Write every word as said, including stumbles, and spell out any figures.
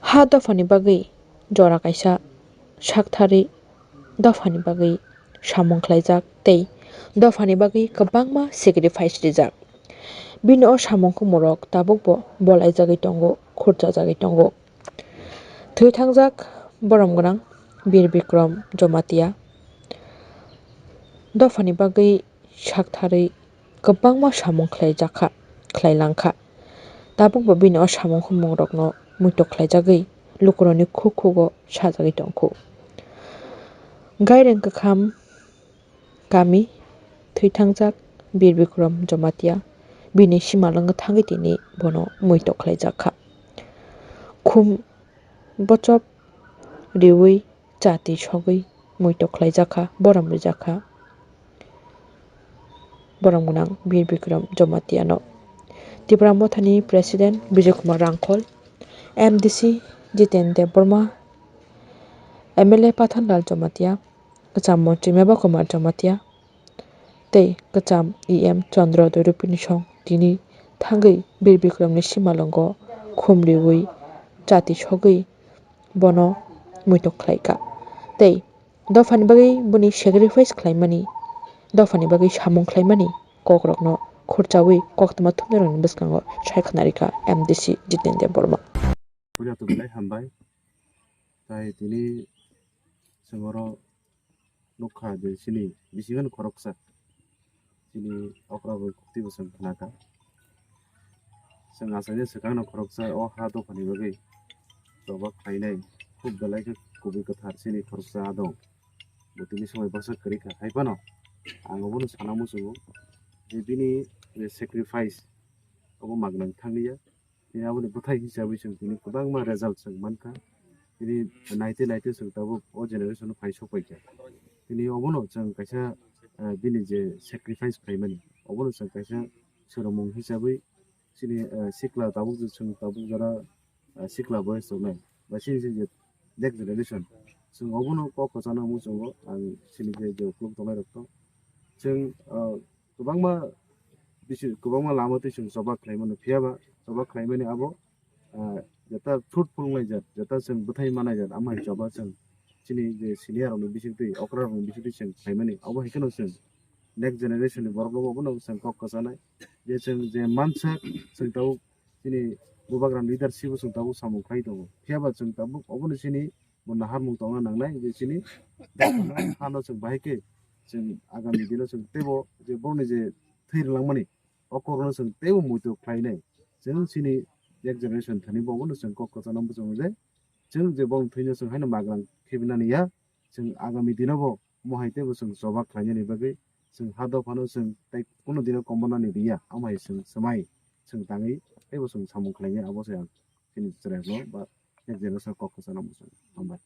Ha dophani bagwi jora kaisa saktharwi dophani bagwi samung khlaijak tei dophani bagwi kwbangma sacrifice rijak. Bini o samung khumorok tabukbo bolaijagwi tongo, khurchajagwi tongo. Thwi thangjak borom gwnang Bir Bikrom Jamatia dophani bagwi saktharwi kwbangma samung khlaijakha, khlailankha. Tabukbo bini o samung humungrokno muitok khlaijagwi lukurokni khuk khugo sajagwi tongkhu. Gaireng kwkham kami thwi thangjak Bir Bikrom Jamatia bini simalwngo thangwi tini bono muitok khlaijakha. Khum bochop riwi chati sogwi muitok khlaijakha, borom rijakha borom gwnang Bir Bikrom Jamatia no. Tipra Mothani President Bijay Kumar Rangkhol, M D C Jiten Debbarma, M L A Pathanlal Jamatia, kwcham montri Meba Kumar Jamatia tei kwcham E M Chandra Doirupini song tini thangwi Bir Bikrom ni simalwngo khum riwi chati sogwi bono muitok khlaikha tei dophani bagwi boni sacrifice khlaimani, dophani bagwi samung khlaimani kokrokno khurchawi koktwma thumnairokni bwskango sai khwnarikha M D C Jiten Debbarma. Puila tubulai hambai. Tai tini chwng oro nukha je chini bisingo khoroksa chini okra bai khuktwi bo chwng khnakha. Chwng achaini swkangno khoroksa o ha dophani bagwi choba khlainai khub belai khe kubui kwthar chini khoroksa adong. Bo tini somoi baksa kwrwi kha. Hai phano ang obono sana muchungo je bini je sacrifice obo magnang thanglia. Tini aboni bwthai hisabwi chwng tini kwbangma result chwng mankha. Tini naitwi naitwi chwng tabuk o generation o phai sokpaikha. Tini obono chwng kaisa, eh, bini je sacrifice khlaimani, obono chwng kaisa swrwngmung hisabwi chini, eh, sikla tabuk je chwng tabuk jora, eh, sikla boyes tongnai ba chini je next generation chwng obono kok kwchana muchungo ang chini je je ukuluk tongnai rokno chwng, eh, kwbangma bisi, kwbangma lama twi chwng choba khlai mano, phiya ba choba khlai mani abo, ah, jeta fruitful wngnai jat, jeta chwng bwthai manai jat, amo hai choba chwng chini je senior rokni bisingtwi, okra rokni bisingtwi chwng khlai mani, abo hai kheno chwng next generation ni borok rokbo bono chwng kok kwchanai je chwng je mansa chwng tabuk chini bubagra leadership o chwng tabuk samung khlai tongo, phiya ba chwng tabuk obono chini bo naharmung tongna nangnai je chini hano chwng bahai khe chwng agami dino chwng teibo je borokni je thwi rwlangmani o kokno chwng teibo muitu khlainai. Chwng chini next generation thani bo obono chwng kok kwchana muchungo je chwng je borokni thwino chwng haino magrang khibinani ya, chwng agami dino bo omo hai teibo chwng choba khlainani bagwi chwng ha dophano chwng tei kunu dino kombonani riya, omo hai chwng swmai chwng tangwi teibo chwng samung khlainai, abo se ang chini chwrairokno ba next generation kok kwchana muchungo. Hambai.